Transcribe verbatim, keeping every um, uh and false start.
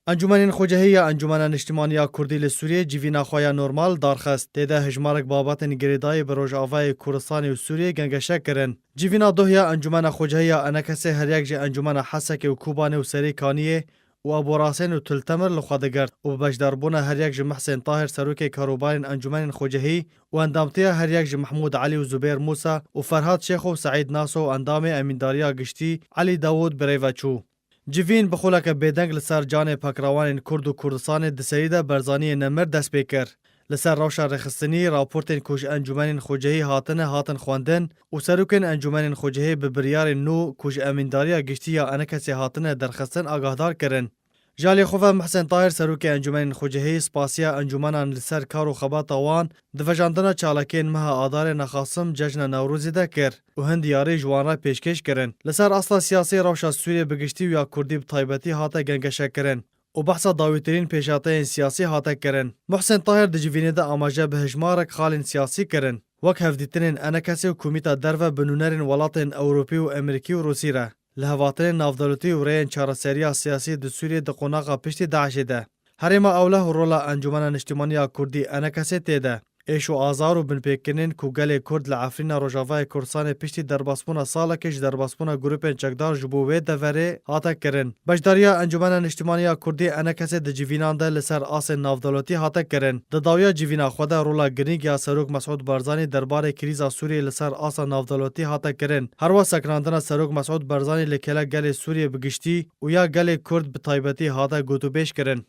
Encûmenên Xwecehî ya Encûmena Niştimanî ya Kurdî li Sûriyê civîna xwe ya normal darxist. Tê de hejmarek babetên girêdayî bi Rojavayê Kurdistanê û Sûriyê gengeşe kirin. Civîna doh ya Encûmena Xwecehî ya Enekesê her yek ji Encûmena Hesekê û Kobanê û Serê Kaniyê û Ebo Rasên û Til Temir li xwe digirt û bi beşdarbûna her yek ji Mihsên Tahir serokê karûbarên Encûmenên Xwecehî û endamtiya her yek ji Mehmûd Elî û Zubêr Mûsa û Ferhad Şêxo û Seîd Naso û endamê Emîndariya Giştî Elî Dawûd bi rê ve çû. Civîn bi xuleke bêdeng li ser canê pekrawanên Kurd û Kurdistanê di serî de berzaniyê nemir dest pê kir. Li ser rewşa rêxistinî, raportên ku ji Encûmenên Xwecehî hatine hatin xwendin û serokên Encûmenên Xwecehî bi biryarên nû ku ji Emîndariya Giştî ya Enekesê hatine derxistin agahdar kirin. Ji alî xwe ve Mihsen Tahir serokê Encûmenên Xwecehî spasiya encûmenan li ser kar û xebata wan di vejandina çalakiyên meha Adarê Nexasim Cejna Newrozê de kir û hin diyarî ji wan re pêşkêş kirin. Li ser asta siyasî rewşa Sûriyê bi giştî û ya Kurdî bi taybetî hate gengeşekirin û behsa dawîtirîn pêşhateyên siyasî hate kirin. Muhsin Tahir di civînê de amaje bi hejmarek xalên siyasî kirin, wek hevdîtinên Enekesê û Komîta Derve bi nûnerên welatên Ewropî û Emerîkî û Rûsî re, li hevatinên navdewletî û rêyên çareseriya siyasî di Sûriyê di qonaxa piştî DAIŞê de. Herêma Ewleh û rola Encûmena Niştimanî ya Kurdî, Enekesê, tê de. Êş û azar û binpêkirinên ku gelê Kurd li Efrîna Rojavayê Kurdistanê piştî derbasbûna salekê ji derbasbûna grûpên çekdar ji bo wê deverê hate kirin. Beşdariya Encûmena Niştimanî ya Kurdî, Enekesê, di civînan de li ser asên navdewletî hate kirin. Di dawiya civîna xwe de rola girîng ya Serok Mesûd Barzanî derbarê krîza Sûriyê li ser asa navdewletî hate kirin. Herwa sekinandina Serok Mesûd Barzanî li kele gelê Sûriyê bi giştî û ya gelê Kurd bi taybetî hate gotûbêj kirin.